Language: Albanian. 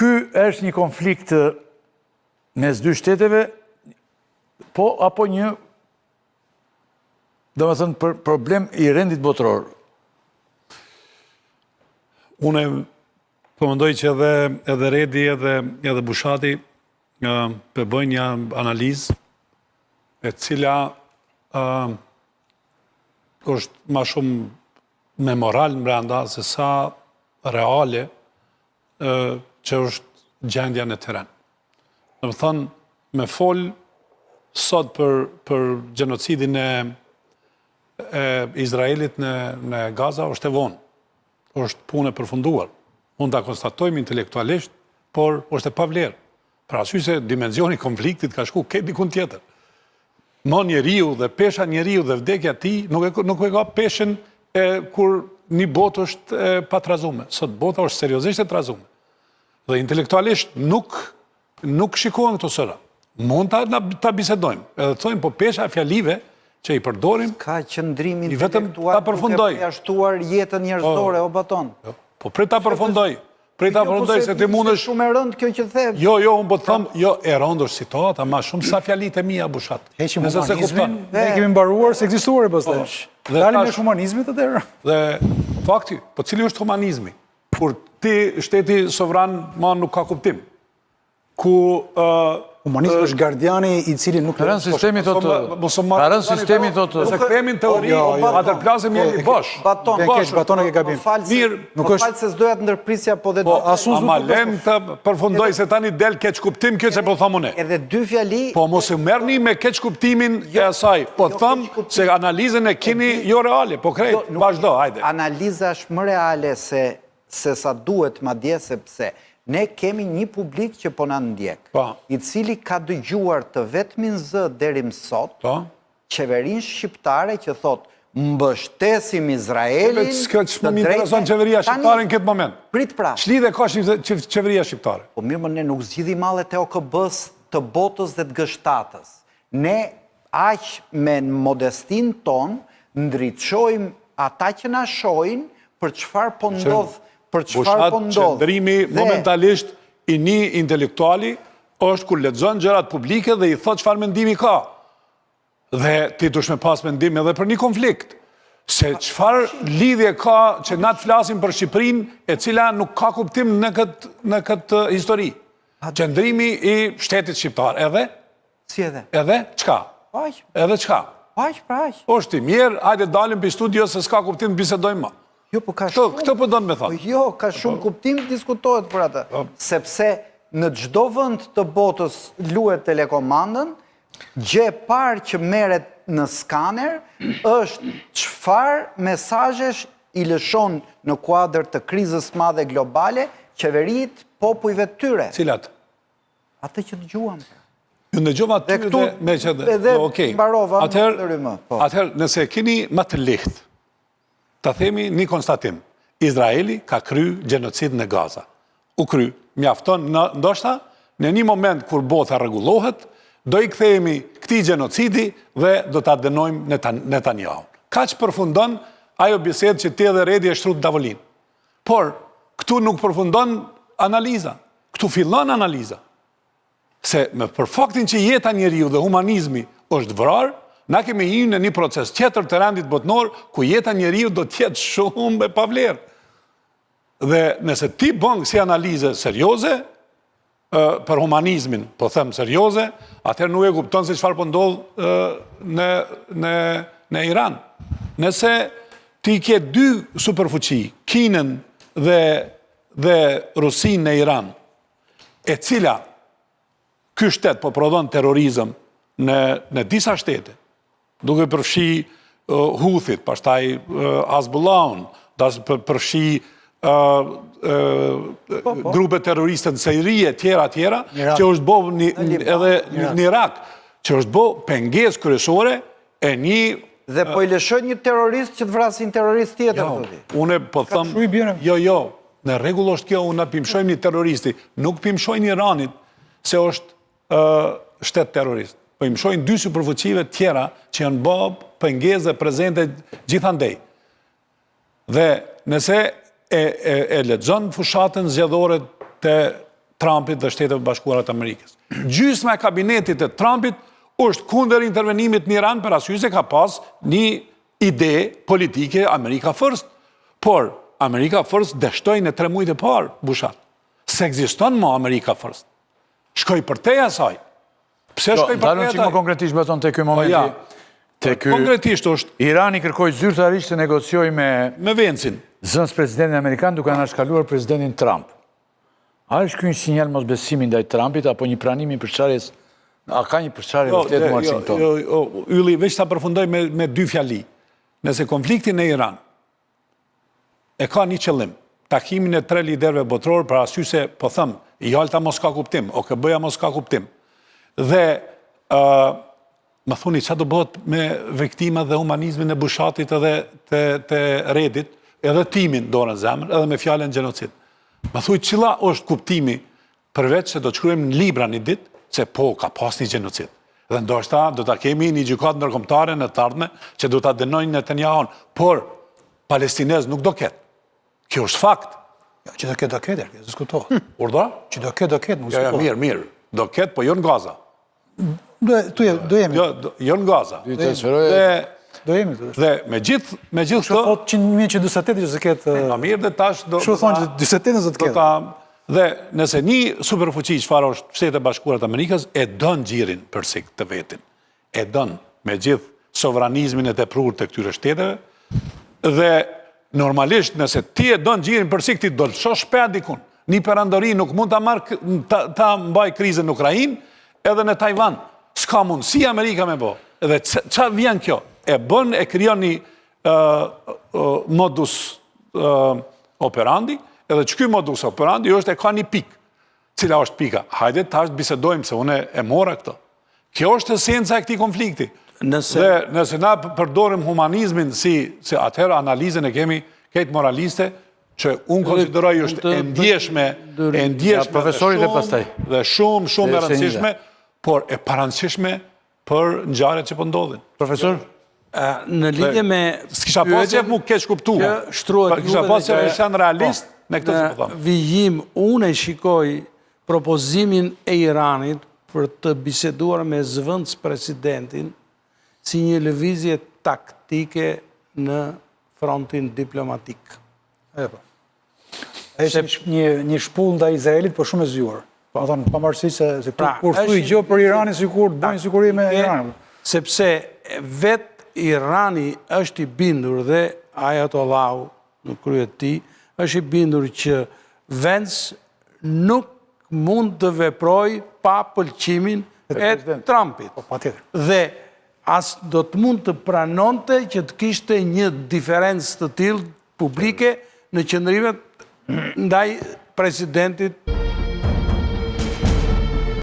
Ky është një konflikt mes dy shteteve, po apo një, domethënë, për problem i rendit botëror? Unë po mendoj që edhe, edhe Redi edhe, edhe Bushati po bëjnë një analizë e cila uh, është ma shumë me moral mbrenda se sa reale që është gjendja në terren. Domethënë, me fol sot për, për gjenocidin e, e Izraelit në, në Gaza është e vonë. është punë e përfunduar. Mund ta konstatojmë intelektualisht, por është e pavlerë. Për arsye se dimensioni i konfliktit ka shku krejt dikun tjetër. Mo njeriu dhe pesha njeriu dhe vdekja e tij nuk e, nuk e ka peshën e kur një botë është e patrazume. Sot bota është seriozisht e trazume. Dhe intelektualisht nuk nuk shikohen këto sëra. Mund ta, ta bisedojmë, edhe të thojmë, po pesha e fjalive që i përdorim... Ka qëndrim intelektual ta përfundoj. duke përjashtuar jetën njerëzore, po, o Baton. Jo, po prit ta përfundoj, prit ta jo, po përfundoj, se ti mundesh... Shumë e rëndë kjo që the. Jo, jo, unë po të them, jo, e rëndë është situata, ma shumë sa fjalitë e mia, Bushat. Heqim humanizmin, ne kemi mbaruar së ekzistuari, pastaj. Po, dhe Dalim me humanizmit atëherë. Dhe fakti, po cili është humanizmi? Kur ti shteti sovran ma nuk ka kuptim. Ku Humanizmi është gardiani i cili nuk Ka rënë sistemi thotë. Ka rënë sistemi thotë. Nëse kthehemi në teori, jo, jo, atëherë flasim jemi bosh. Baton, bosh, baton e ke gabim. Mirë, nuk është. Më fal se s'doja të ndërprisja, po dhe po, ama lem të përfundoj se tani del keqkuptim kjo që po them unë. Edhe dy fjali. Po mos u merrni me keqkuptimin e asaj. Po jo them se analizën e keni jo reale, po krejt, vazhdo, hajde. Analiza është më reale se se sa duhet madje sepse ne kemi një publik që po na ndjek, po. i cili ka dëgjuar të vetmin zë deri më sot, po. qeverinë shqiptare që thotë mbështesim Izraelin. S'ka ç'më më intereson qeveria shqiptare në këtë moment. Prit pra. Ç'lidhje ka qeveria shqiptare? Po mirë, më ne nuk zgjidhim mallet e OKB-s të botës dhe të G7-ës. Ne aq me modestinë tonë ndriçojmë ata që na shohin për çfarë po ndodh, për çfarë po ndodh. Qëndrimi momentalisht i një intelektuali është kur lexon gjërat publike dhe i thotë çfarë mendimi ka. Dhe ti duhesh me pas mendim edhe për një konflikt. Se çfarë lidhje ka që na të flasim për Shqipërinë e cila nuk ka kuptim në këtë në këtë histori. Qëndrimi i shtetit shqiptar edhe Si edhe? Edhe çka? Po aq. Edhe çka? Po aq, pra aq. Është i mirë, hajde dalim prej studio se s'ka kuptim të bisedojmë më. Jo, po ka shumë. Këtë po don me thonë. Po jo, ka shumë po. kuptim të diskutohet për atë. Po. Sepse në çdo vend të botës luhet telekomandën, gjë e parë që merret në skaner është çfarë mesazhesh i lëshon në kuadër të krizës madhe globale qeveritë popujve të tyre. Cilat? Atë që dëgjuam. Ju ndëgjova ty dhe, këtu, me që dhe, edhe jo, okay. mbarova, atëherë, më. Po. Atëherë, nëse e keni më të lehtë, ta themi një konstatim, Izraeli ka kry gjenocid në Gaza. U kry, mjafton, në, ndoshta, në një moment kur bota rregullohet, do i kthehemi këtij gjenocidi dhe do ta dënojmë Netanyahu. Kaq përfundon ajo bisedë që ti edhe Redi e shtruat në tavolinë. Por, këtu nuk përfundon analiza. Këtu fillon analiza. Se me për faktin që jeta njeriu dhe humanizmi është vrarë, na kemi hy në një proces tjetër të rendit botnor, ku jeta njeriu do të jetë shumë e pavlerë. Dhe nëse ti bën kësi analize serioze, për humanizmin, po them serioze, atëherë nuk e kupton se çfarë po ndodh në në në Iran. Nëse ti ke dy superfuqi, Kinën dhe dhe Rusinë në Iran, e cila ky shtet po prodhon terrorizëm në në disa shtete, duke përfshi Huthit, pastaj Hezbollahun, përfshi po, po. grupe terroriste në Siri e tjera tjera, që është bo një, edhe në Irak, që është bo pengesë kryesore e një Dhe po i lëshojnë një terrorist që të vrasin terrorist tjetër, jo, thotë. Unë po them, jo, jo, në rregull është kjo, unë po i mshojmë një terroristi, nuk po i mshojnë Iranit se është shtet terrorist. Po i mshojnë dy superfuqive tjera që janë bë pengesë dhe prezente gjithandej. Dhe nëse e, e, e lexon fushatën zgjedhore të Trumpit dhe Shteteve të Bashkuara të Amerikës. Gjysma e kabinetit të Trumpit është kundër intervenimit në Iran për arsye se ka pas një ide politike Amerika First. Por Amerika First dështoi në tre mujt e parë, Bushat. S'ekziston më Amerika First. Shkoi përtej asaj. Pse jo, shkoi përtej asaj? Ndalëm më konkretisht Baton te ky po, momenti. Ja. Te ky konkretisht është Irani kërkoi zyrtarisht të negociojë me me Vencin, zëvendëspresidentin amerikan duke anashkaluar presidentin Trump. A është ky një sinjal mosbesimi ndaj Trumpit apo një pranim i përçarjes? A ka një përçarje jo, vërtet në jo, Washington? Jo, jo, Ylli, veç ta përfundoj me me dy fjali. Nëse konflikti në Iran e ka një qëllim, takimin e tre liderëve botërorë për arsye se po them, Jalta mos ka kuptim, OKB-ja mos ka kuptim. Dhe ë më thuni ça do bëhet me viktimat dhe humanizmin e Bushatit edhe të të Redit, edhe timin dorën zemër, edhe me fjalën gjenocid. Më thuj cila është kuptimi përveç se do të shkruajmë në libra një ditë se po ka pas një gjenocid. Dhe ndoshta do ta kemi një gjykatë ndërkombëtare në të ardhme që do ta dënojnë Netanyahun, por palestinez nuk do ketë. Kjo është fakt. Jo, që do ketë do ketë, kjo diskutohet. Urdhëro? Që do ketë do ketë, nuk Jo, jo, diskutohet. mirë, mirë. Do ketë, po jo në Gaza. Do do do jemi. Jo, do, jo në Gaza. Do të transferojë Dhe Do jemi këtu. dhe me gjithë me gjithë Kështu këto, thotë që 1948 që s'do ketë. Po mirë dhe tash do Kështu thonë që 48 do të do ketë. ta dhe nëse një superfuqi çfarë është Shtetet e Bashkuara të Amerikës e don gjirin persik të vetin. E don me gjithë sovranizmin e teprur të këtyre shteteve dhe normalisht nëse ti e don gjirin persik ti do lëshosh pe dikun. Një perandori nuk mund ta marr ta, ta mbaj krizën në Ukrainë edhe në Tajvan. S'ka mundësi Amerika me bo. Edhe ça vjen kjo? E bën e krijon një uh, modus uh, operandi, edhe që ky modus operandi është e ka një pikë. Cila është pika? Hajde tash të bisedojmë se unë e mora këtë. Kjo është esenca e këtij konflikti. Nëse Dhe nëse na përdorim humanizmin si si atëherë analizën e kemi krejt moraliste që unë konsideroj është e ndjeshme, e ndjeshme Ja, profesori dhe shumë- pastaj. Dhe shumë shumë e Dhe se rëndësishme, por e parëndësishme për ngjarjet që po ndodhin. Profesor, në lidhje me S'kisha pas qef mu keq kuptu. Që shtruat Kisha juve pas dhe qef që- me qenë realist me këtë që po Në them. vijim, unë e shikoj propozimin e Iranit për të biseduar me zëvendës presidentin si një lëvizje taktike në frontin diplomatik. E po. Është një një shpull ndaj Izraelit, por shumë e zgjuar. Po thonë pavarësisht se se këtu Pra, kur është thuj një gjë për Iranin sikur të bëjnë siguri me taktike, Iranin. Sepse vetë Irani është i bindur dhe Ayatollahu në krye të tij është i bindur që Vance nuk mund të veprojë pa pëlqimin e Trumpit. Po patjetër. Dhe as do të mund të pranonte që të kishte një diferencë të tillë publike në qëndrimet ndaj presidentit.